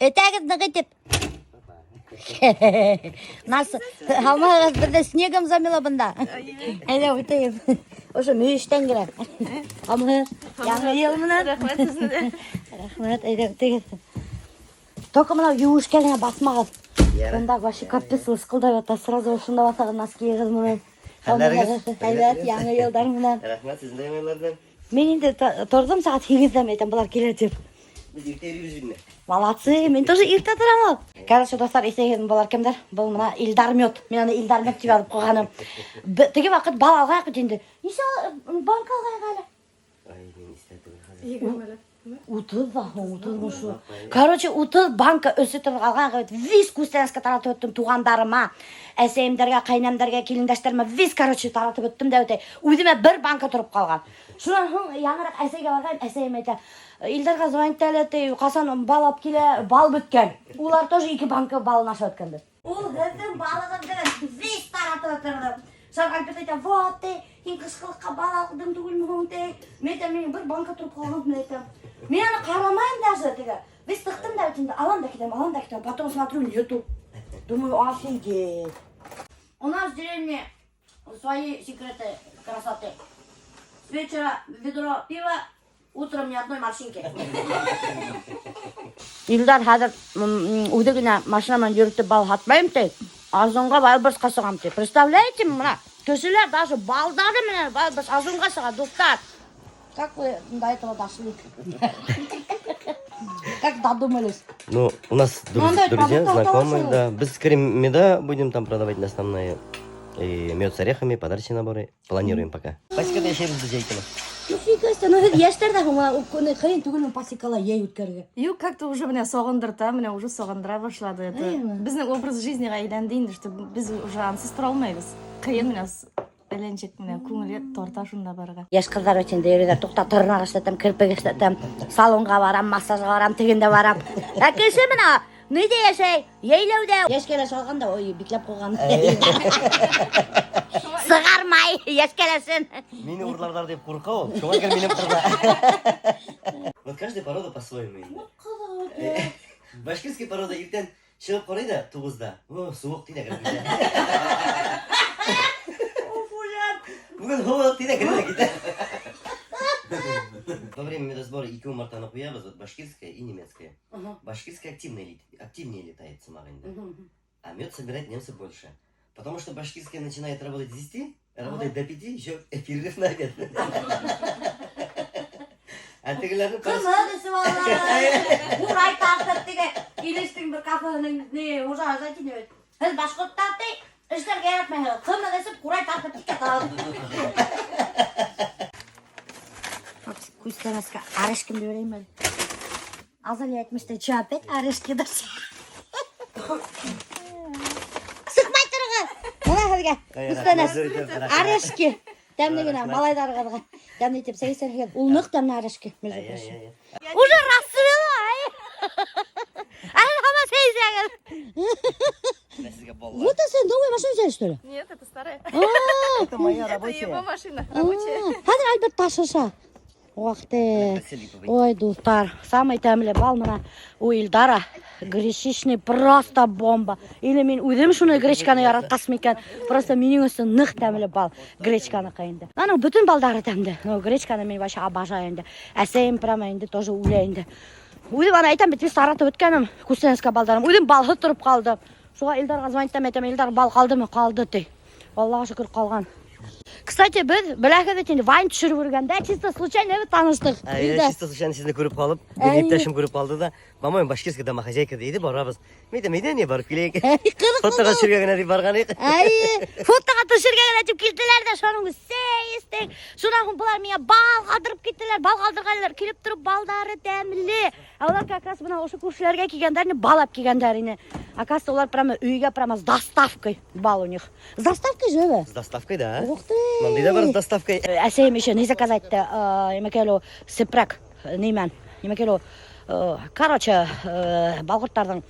Этәгеҙ ныҡ итеп. Нас һаумыһығыҙ, беҙҙе снегом замело бында. Әйҙә үтегеҙ. Ошо мөйөштән генә. Һаумыһығыҙ. Яңы йыл менән. Рәхмәт сезгә. Рәхмәт, әйҙә үтегеҙ. Только мынау еүешкә генә баҫмағыҙ. Бында вообще капец лысҡылдап ята. Сразу ошонда баҫағыҙ носкиығыҙ менән. Хәлдәрегеҙ? Һәйбәт, яңы йылдар менән. Рәхмәт, сезнең дә яңы йылдар менән. Мин инде торҙом сәғәт 8-ҙә, әйтәм, былар килә тип. Беҙ иртә йөрөйбөҙ инде. Молодцы, мин тоже иртә торам ул. Короче, дуҫтар, иҫләйһегеҙме, былар кемдәр? Был мына Илдар Мед. Мин аны Илдар Мед тип яҙып ҡуйғаным. Теге ваҡыт бал алғайыҡ бит инде. Нисә банка алғайыҡ әле? Ай, мин иҫтә түгел хәҙер. 20 әле. 30 ҙа һуң, 30 шул. Короче, 30 банка өс литрлыҡ алған бит. Весь күстәнәскә таратып бөттөм туғандарыма, әсәйемдәргә, ҡәйнәмдәргә, килендәштәремә весь, короче, таратып бөттөм дә үтә. Үҙемә бер банка тороп ҡалған. Шунан һуң яңыраҡ әсәйгә барған, әсәйем әйтә: "Илдарға звонить әле, ти, ҡасан бал алып килә, бал бөткән." Улар тоже ике банка балын ашап бөткәндер. Ул һеҙҙең балығыҙҙы весь таратып бөтөрҙө. Шунан Альберт әйтә: "Вот, ти, һин ҡышҡылыҡҡа бал алдың түгелме һуң, ти?" Мин әйтәм, минең бер банка тороп ҡалған, мин әйтәм. Мин аны ҡарамайым даже теге. Весь тыҡтым да инде, алам да китәм, алам да китәм. Потом смотрю, нету. Думаю, офигеть. У нас в деревне свои секреты красоты. С вечера ведро пива, утром ни одной морщинки. Илдар хәҙер үҙе генә машина менән йөрөтөп бал һатмайым ти. Озонға, Вайлдберрисҡа сығам ти. Представляете, мына кешеләр даже балдары менән Вайлдберрис, Озонға сыға, дуҫтар. Как вы до этого дошли? Как додумались? Ну, у нас Ну, андай друзья, продукты знакомые, аласың. Да. Без скорее меда будем там продавать основные. И мед с орехами, подарочные наборы. Планируем пока. Пасекада йәшәйбеҙ беҙ йәй көнө. Нифига себе, ну һеҙ йәштәр ҙә һуң, ҡыйын түгелме пасекала йәй үткәрергә? Юҡ, как-то уже менә һағындырта, менә уже һағындыра башлады. Это Әйме. беҙҙең образ жизниға әйләнде инде, что беҙ уже анһыҙ тора алмайбыҙ. Ҡыйын менә әйләнсәк менә күңелгә тарта шунда барырға. Йәш ҡыҙҙар өсөн дә йөрөйҙәр, туҡта, тырнаҡ эшләтәм, керпек эшләтәм, салонға барам, массажға барам, тегендә барам. Ә кеше мына ниҙә йәшәй? Йәйләүҙә. Йәш кәләш алған да, ой, бикләп ҡуйған. Сығармай йәш кәләшен. Мине урларҙар тип ҡурҡа ул. Шуға күрә мине ҡырҙа. Вот каждая порода по-своему инде. Башкирский порода иртән сығып ҡарай ҙа 9-ҙа. О, һыуыҡ ти ҙә кереп китә. Бөгөн һыуыҡ ти ҙә кереп китә. Во время медосбора ике умартаны ҡуябыҙ, вот башкирская и немецкая. Башкирская активнее летает сама инде. А мед собирать немцы больше. Потому что башкирская начинает работать с 10, работает до 5, еще перерыв на обед. Ә тегеләрҙең Ҡымыҙ эсеп алалар. Ҡурай тартып теге Илештең бер кафеһының ни хужаһы әйтә бит. Һеҙ башҡорттар ти, эшләргә яратмайһығыҙ. Ҡымыҙ эсеп, ҡурай тартып тик ятаһығыҙ. Күстәнәскә орешкимде бирәйем әле. Азалия әйтмеште, че опять орешки дерсең. Сыҡмай тороғоҙ. Мына һеҙгә күстәнәс. Орешки. Тәмле генә малайҙарығыҙға. Тәмле итеп сәй эсәрһегеҙ. Ул ныҡ тәмле орешки, между прочим. Уже расцвела, ай. Әле һаман сәй эсәгеҙ. Вот это новая машина взяли, что ли? Нет, это старая. Это моя Это его машина, рабочая. Хәҙер Альберт ташыша. Ух ты. Ой, дуҫтар, самый тәмле бал мына у Илдара. Гречичный просто бомба. Или мин үҙем шуны гречканы яратҡас микән? Просто минең өсөн ныҡ тәмле бал гречканыҡы инде. Аның бөтөн балдары тәмле. Но гречканы мин вообще обожаю инде. Әсәйем прямо инде тоже үлә инде. Үҙем ана әйтәм бит, таратып бөткәнем күстәнәскә балдарым. Үҙем балһыҙ тороп ҡалдым. Шуға Илдарға звонить итәм, әйтәм, Илдар, бал ҡалдымы? Ҡалды ти. Аллаға шөкөр, ҡалған. Кстати, беҙ беләһегеҙ бит инде, вайн төшөрөп йөрөгәндә чисто случайно беҙ таныштыҡ. Ә, чисто случайно һеҙҙе күреп ҡалып, Әй. минең иптәшем күреп ҡалды ҙа, по-моему, башкирская домохозяйка тине, барабыҙ. Мин әйтәм, әйҙә ни барып киләйек. Ҡыҙыҡ. Фотоға төшөргә генә тип барған инек. Әй, фотоға төшөргә генә тип килделәр ҙә, шуның сәй эстек. Шунан һуң былар миңә бал ҡалдырып киттеләр, бал ҡалдырғандар, килеп тороп балдары тәмле. Ә улар как раз мына ошо күршеләргә килгәндәр ине, бал алып килгәндәр ине. Оказывается, улар прямо өйгә прямо с доставкой бал у них. С доставкой же, бе? С доставкой, да. Ух ты! Мындай ҙа бар с доставкой. Әсәйем еще не заказать нимәкәй ул сепрәк нимән, нимәкәй ул, короче, балҡорттарҙың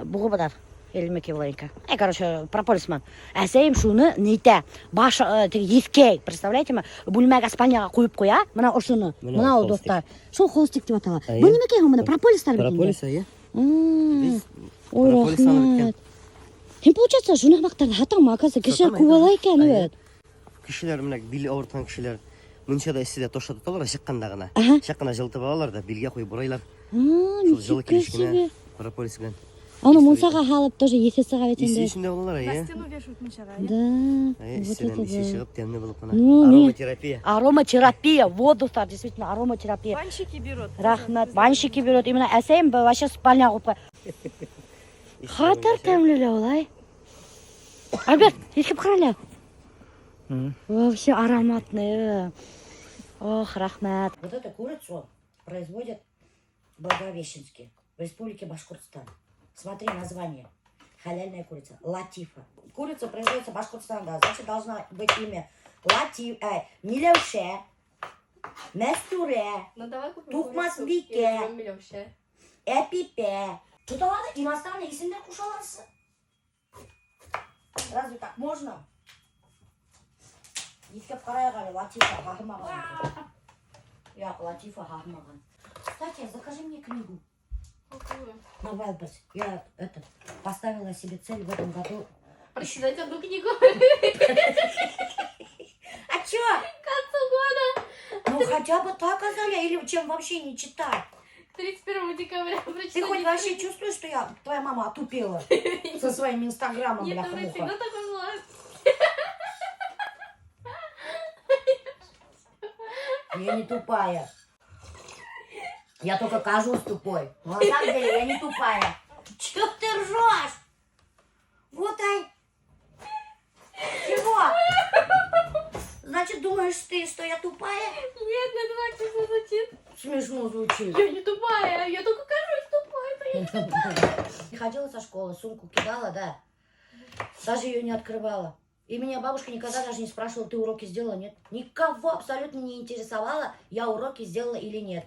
буғы бар нимәкәй була икән. Короче, прополис менән. Әсәйем шуны нитә, баш теге еҫкәй, представляете ме? Бүлмәгә, спальняға ҡуйып ҡуя, мына ошоно. Мына Мына ул холстик. Дуҫтар. Шул холстик тип атала. Әйе. Был нимәкәй һуң мына прополистар бит инде. Прополис, әйе. Весь Ой, прополис һанып бөткән. Рәхмәт. Һин, получается, шуны һымаҡтарҙы һатаңмы? Оказывается, кешеләр Һатам, күп ала икән, Әйе. бит. Кешеләр менә бил ауыртҡан кешеләр мунсала эҫелә ташлап тоталар, сыҡҡанда ғына. Аһа. Саҡ ҡына йылытып алалар ҙа билгә ҡуйып бурайлар. А, Шул йылы нифига килеш кенә себе. Прополис белән. Аны мунсаға һалып тоже еҫе сыға бит Иҫе инде. эсендә булалар, На әйе. стену вешают мунсаға. Да. Әйе, Вот эҫенән это иҫе да. сығып, тәмле булып ҡына. Ну, не. Ароматерапия. Ароматерапия. Вот, дуҫтар, действительно, ароматерапия. Банщики берут. Рәхмәт. Банщики берут. Именно әсәйем вообще спальня ҡуйып. Хәтәр тәмле лә улай. Альберт, еҫкәп ҡара әле. Вообще ароматный. Ох, рәхмәт. Вот эту курицу производят в Благовещенске, в Республике Башкортостан. Смотри название. Халяльная курица. Латифа. Курица производится в Башкортостане, да. Значит, должна быть имя Латиф, Миләүшә, Мәстүрә, Ну давай купим Туҡмасбикә. курицу и Миләүшә. Әпипә. Тоталар ҙа иностранный исемдәр ҡушалар. Разве так можно? Еҫкәп ҡарайыҡ әле, Латифа һаһымаған. Юҡ, Латифа һаһымаған. Кстати, закажи мне книгу Какую? На Wildberries. Я это, поставила себе цель в этом году. Прочитать одну книгу. А чё? К концу года. Ну хотя бы так, Азалия, или чем вообще не читать? К 31 декабря прочитать. Ты хоть вообще чувствуешь, что я, твоя мама отупела со своим инстаграмом, Нет, ну бляха-муха? всегда такой была. Я не тупая. Я только кажусь тупой. Но на самом деле я не тупая. Чё ты ржешь? Вот ай. Чего? Значит, думаешь ты, что я тупая? Нет, ну это так смешно звучит. Смешно звучит. Я не тупая, я только кажусь тупой. Приходила со школы, сумку кидала, да. Даже ее не открывала. И меня бабушка никогда даже не спрашивала, ты уроки сделала, нет. Никого абсолютно не интересовало, я уроки сделала или нет.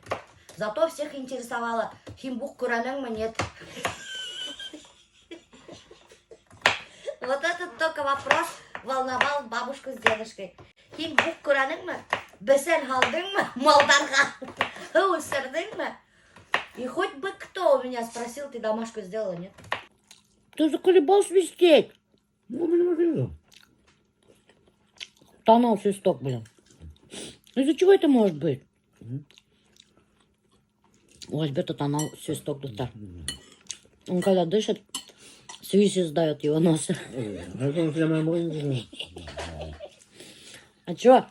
Зато всех интересовало, һин боҡ күрәнеңме, нет. Вот этот только вопрос волновал бабушку с дедушкой. Һин боҡ күрәнеңме? Бесән һалдыңмы? Малдарға һыу эсерҙеңме? И хоть бы кто у меня спросил, ты домашку сделала, нет? Ты заколебал свистеть. Ну, блин, машину. Тонал свисток, блин. Из-за чего это может быть? У Альберта тонал свисток, дуҫтар. Он когда дышит, свист издает его нос. А чё?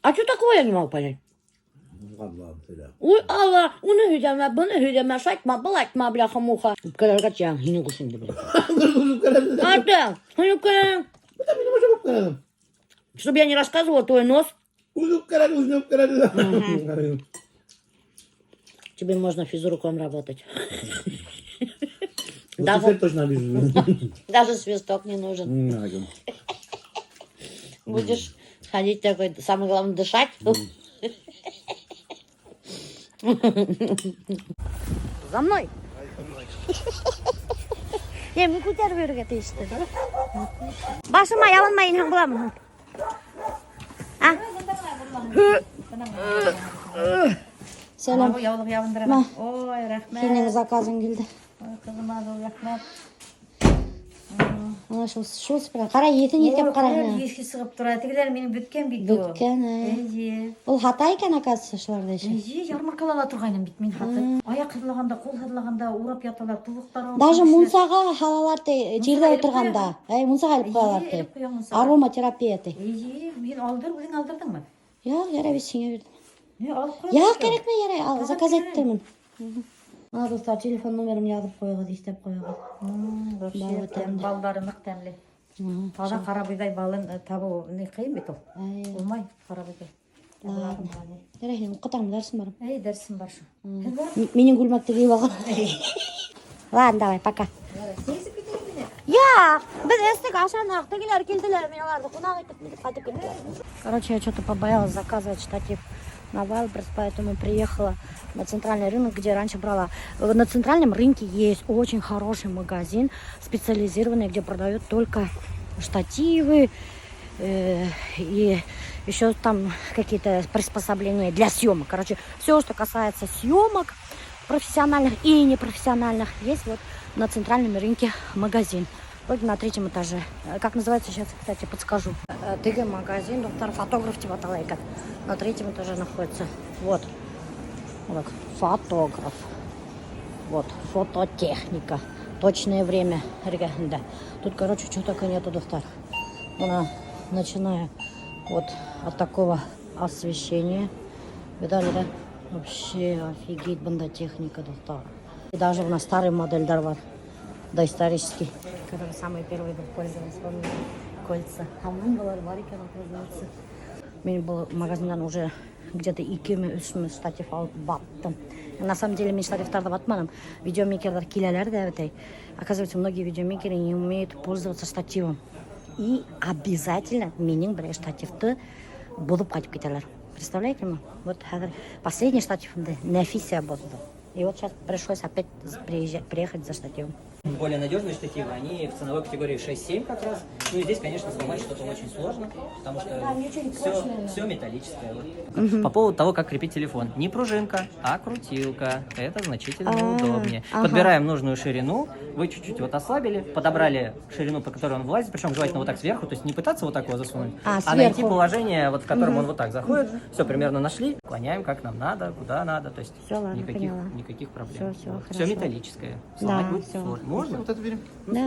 А что такое, я не могу понять. Ой, Алла, уны һөйләмә, быны һөйләмә, шайтма, былайтма, бляха-муха. Үпкәләргә тиям, һинең ҡушыңды, бля. А ты, һин үпкәләнең. Чтобы я не рассказывала твой нос. Тебе можно физруком работать. Вот Даже, теперь точно обижу. даже свисток не нужен. Будешь ходить такой, самое главное, дышать. За мной. Не, мин күтәреп йөрөргә тейеште. Башыма ябынмай инһәң буламы? А? Сәләм. Яулыҡ ябындыра. Ма. Ой, рәхмәт. Һинең заказың килде. Ой, ҡыҙыма ҙур рәхмәт. Ана шул шул сыпыра. Ҡара, еҫен еҫкәп ҡара. Еҫе сығып тора. Тегеләр минең бөткән бит ул. Бөткән, ә. Эйе. Ул һата икән, оказывается, шуларҙы еще. Эйе, ярмаркала ла торғайным бит мин һатып. Аяҡ һыҙлағанда, ҡул һыҙлағанда урап яталар, тубыҡтар ауырта. Даже мунсаға һалалар ти, ерҙә Мунсаға элеп ултырғанда. Әй, мунсаға элеп ҡуялар ти. Элеп ҡуям мунсаға. Ароматерапия ти. Эйе, мин алдыр, үҙең алдырҙыңмы? Юҡ, ярай бит һиңә бирҙем. Не, алып ҡуям. Юҡ, кәрәкмәй, ярай, ал, Тағы заказ кәрәк. иттермен. Ана, дуҫтар, телефон номерым яҙып ҡуйығыҙ, иҫләп ҡуйығыҙ. Вообще, Балы тәмле. балдары ныҡ тәмле. Таҙа ҡарабойҙай балын табыу ни ҡыйын бит ул. Ай, Булмай ҡарабойҙай. Ладно. Ярай, һин уҡытам, дәресем бар. Эй, дәресем бар шул. Минең күлмәкте кейеп алған. Ладно, давай, пока. Юҡ, беҙ эстек, ашаныҡ, тегеләр килделәр, мин уларҙы ҡунаҡ итеп нитеп ҡайтып киттеләр. Короче, я что-то побоялась заказывать штатив на Wildberries, поэтому приехала на центральный рынок, где раньше брала. На центральном рынке есть очень хороший магазин, специализированный, где продают только штативы и еще там какие-то приспособления для съемок. Короче, все, что касается съемок, Профессиональных и непрофессиональных. Есть вот на центральном рынке магазин. Вроде на третьем этаже. Как называется сейчас, кстати, подскажу. Теге магазин, дуҫтар, «Фотограф» тип атала икән. На третьем этаже находится. Вот. Вот так, «Фотограф». Вот, фототехника. «Точное время» эргәһендә. Тут, короче, что только нету, дуҫтар. Бына, начиная вот от такого освещения. Видали, да? Вообще офигеть, бында техника, дуҫтар. И даже у нас старый модельдәр бар. Доисторический. Который самый первый был пользовался, помните, кольца. А мин былар бар икән, оказывается. Мин был магазиндан уже где-то икеме, өсмө штатив алып баттым. На самом деле мин штативтарҙы ватманым. Видеомейкерҙар киләләр ҙә бит. Оказывается, многие видеомейкеры не умеют пользоваться штативом. И обязательно минең бер штативты боҙоп ҡайтып китәләр. Представляете ме? Вот хәҙер последний штативымды Нәфисә боҙҙо. И вот сейчас пришлось опять приезжать, приехать за штативом. Более надежные штативы, они в ценовой категории 6-7 как раз. Ну и здесь, конечно, сломать что-то очень сложно, потому что Да, ничего не все, прочное. Все металлическое. Вот. По поводу того, как крепить телефон. Не пружинка, а крутилка. Это значительно удобнее. Подбираем нужную ширину. Вы чуть-чуть вот ослабили, подобрали ширину, по которой он влазит, причем желательно вот так сверху, то есть не пытаться вот так его засунуть, А, найти сверху. положение, вот в котором он вот так заходит. Все примерно нашли, клоняем как нам надо, куда надо, то есть Всё, ладно, никаких, поняла. Никаких проблем. Всё, всё, Вот. хорошо. Все металлическое. Сломать Да, будет всё. сложно. Можно? Вот это берем. Да.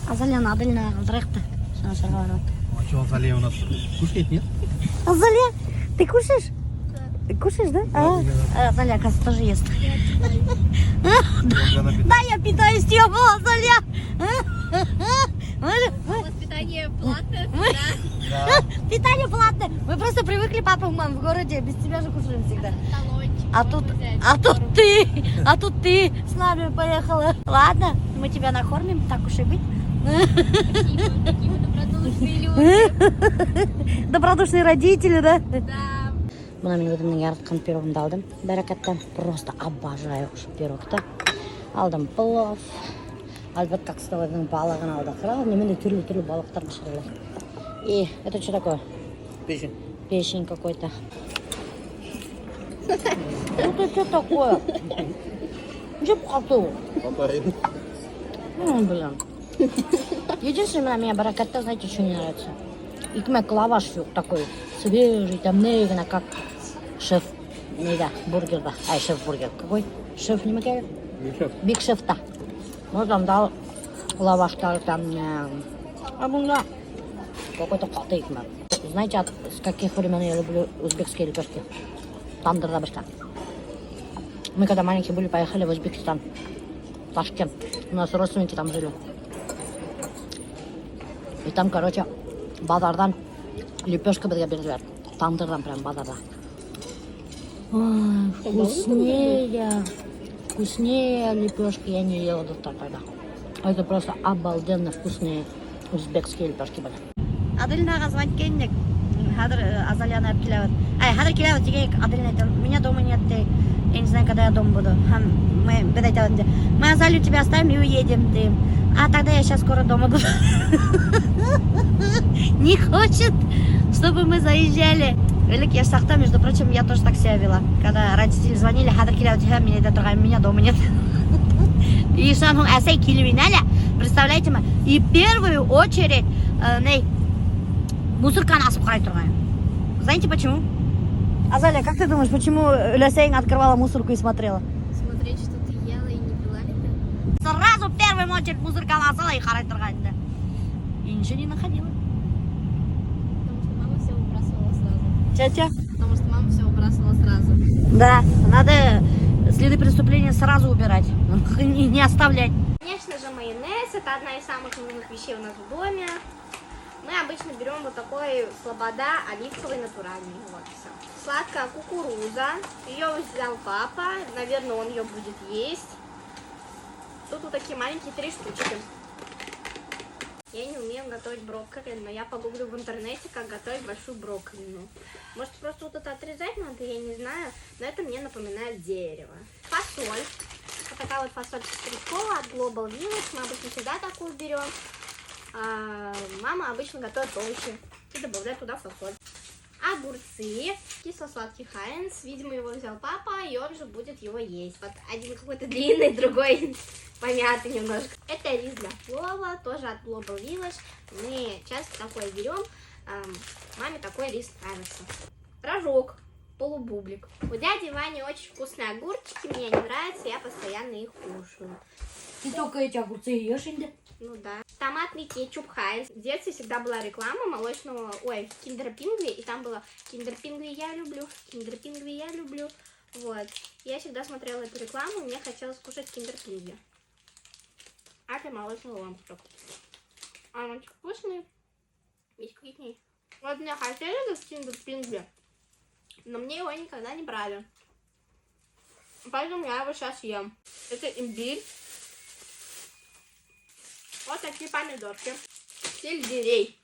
Азалияны Аделинаға ҡалдырайыҡ та. Шуны барып. А что, Азалия у нас кушает, нет? Азалия, ты кушаешь? Ты кушаешь, да? А, Азалия, оказывается, тоже ест. Да, я питаюсь, съела, Азалия. Воспитание платное. Питание платное. Мы просто привыкли, папа, мам, в городе. Без тебя же кушаем всегда. Талончик. А тут ты с нами поехала. Ладно, мы тебя накормим, так уж и быть. Спасибо, такие вы добродушные люди. Добродушные родители, да? Да. Бына мин үҙемдең яратҡан пирогымды алдым. Бәрәкәттән просто обожаю ошо пирогты. Алдым плов. Альберт, как всегда, үҙенең балығын алды. Ҡара, ниндәй төрлө-төрлө балыҡтар бешерәләр. И это что такое? Печень. Печень какой-то. Ну ты что такое? Где ҡаты? Ну, блин. Единственное, миңә Бәрәкәттә, знаете, что не нравится? Икмәк лаваш такой свежий, там генә, как шеф ниҙә, бургерҙа. Ай, шеф бургер. Какой? Шеф нимә кәрәк? Биг шефта. Ну, там дал лаваштар там. А бында какой-то ҡаты икмәк. Знаете, с каких времен я люблю узбекские лепешки? Тандырҙа бешкән. Мы когда маленькие были, поехали в Узбекистан. В Ташкент. У нас родственники там жили. И там, короче, баҙарҙан лепешка беҙгә бирҙеләр. Тандырҙан прям баҙарҙа. Ой, вкуснее. Вкуснее лепешки я не ела до тогда. Это просто обалденно вкусные узбекские лепешки были. Аделинаға звонить иткәйнек. Хәҙер Азалияны алып киләбеҙ. Ай, хәҙер киләбеҙ тигәйнек, Аделина әйтә, меня дома нет, ти. Я не знаю, когда я дома буду. Һәм мы беҙ әйтәбеҙ инде, мы Азалию тебя оставим и уедем, ти. А тогда я сейчас скоро дома буду. Не хочет, чтобы мы заезжали. Элек йәш саҡта, между прочим, я тоже так себя вела. Когда родители звонили, хәҙер киләбеҙ, тиһәм, мин әйтә торғайным, меня дома нет. И шунан һуң әсәй килеп инә лә, представляете ме? И первую очередь, ни, мусорканы асып ҡарай торғайным. Знаете почему? Азалия, как ты думаешь, почему өләсәйең открывала мусорку и смотрела? Смотреть, что ты ела и не пила ли ты? Сразу в первую очередь мусорканы аса ла и ҡарай торғайны. И ничего не находила. Потому что мама все выбрасывала сразу. Тетя? Потому что мама все выбрасывала сразу. Да, надо следы преступления сразу убирать, не оставлять. Конечно же, майонез. Это одна из самых нужных вещей у нас в доме. Мы обычно берем вот такой «Слобода» оливковый натуральный. Вот все. Сладкая кукуруза. Ее взял папа. Наверное, он ее будет есть. Тут вот такие маленькие три штучки. Я не умею готовить брокколи, но я погуглю в интернете, как готовить большую брокколину. Может, просто вот это отрезать надо, я не знаю. Но это мне напоминает дерево. Фасоль. Вот такая вот фасоль стручковая от Global Village. Мы обычно всегда такую берем. А, мама обычно готовит овощи и добавляет туда фасоль. Огурцы. Кисло-сладкий Хайнс. Видимо, его взял папа, и он же будет его есть. Вот один какой-то длинный, другой помятый немножко. Это рис для плова, тоже от Global Village. Мы часто такой берем. Маме такой рис нравится. Рожок, полубублик. У дяди Вани очень вкусные огурчики, мне они нравятся, я постоянно их кушаю. Ты только эти огурцы ешь, инде? Ну да. Томатный кетчуп Хайнс. В детстве всегда была реклама молочного, ой, Киндер Пингви, и там было: «Киндер Пингви я люблю, Киндер Пингви я люблю». Вот. Я всегда смотрела эту рекламу, мне хотелось кушать Киндер Пингви. А это молочный лампочек. А он очень вкусный, бисквитный. Вот мне хотели этот Киндер Пингви, но мне его никогда не брали. Поэтому я его сейчас ем. Это имбирь. Вот такие помидорки. Сельдерей.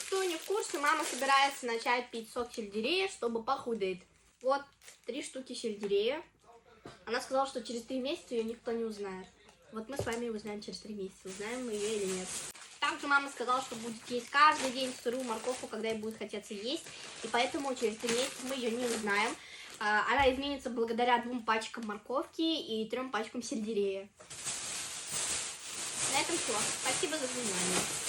Кто не в курсе, мама собирается начать пить сок сельдерея, чтобы похудеть. Вот три штуки сельдерея. Она сказала, что через 3 месяца ее никто не узнает. Вот мы с вами узнаем через 3 месяца, узнаем мы ее или нет. Также мама сказала, что будет есть каждый день сырую морковку, когда ей будет хотеться есть. И поэтому через 3 месяца мы ее не узнаем. Она изменится благодаря двум пачкам морковки и трем пачкам сельдерея. На этом все. Спасибо за внимание.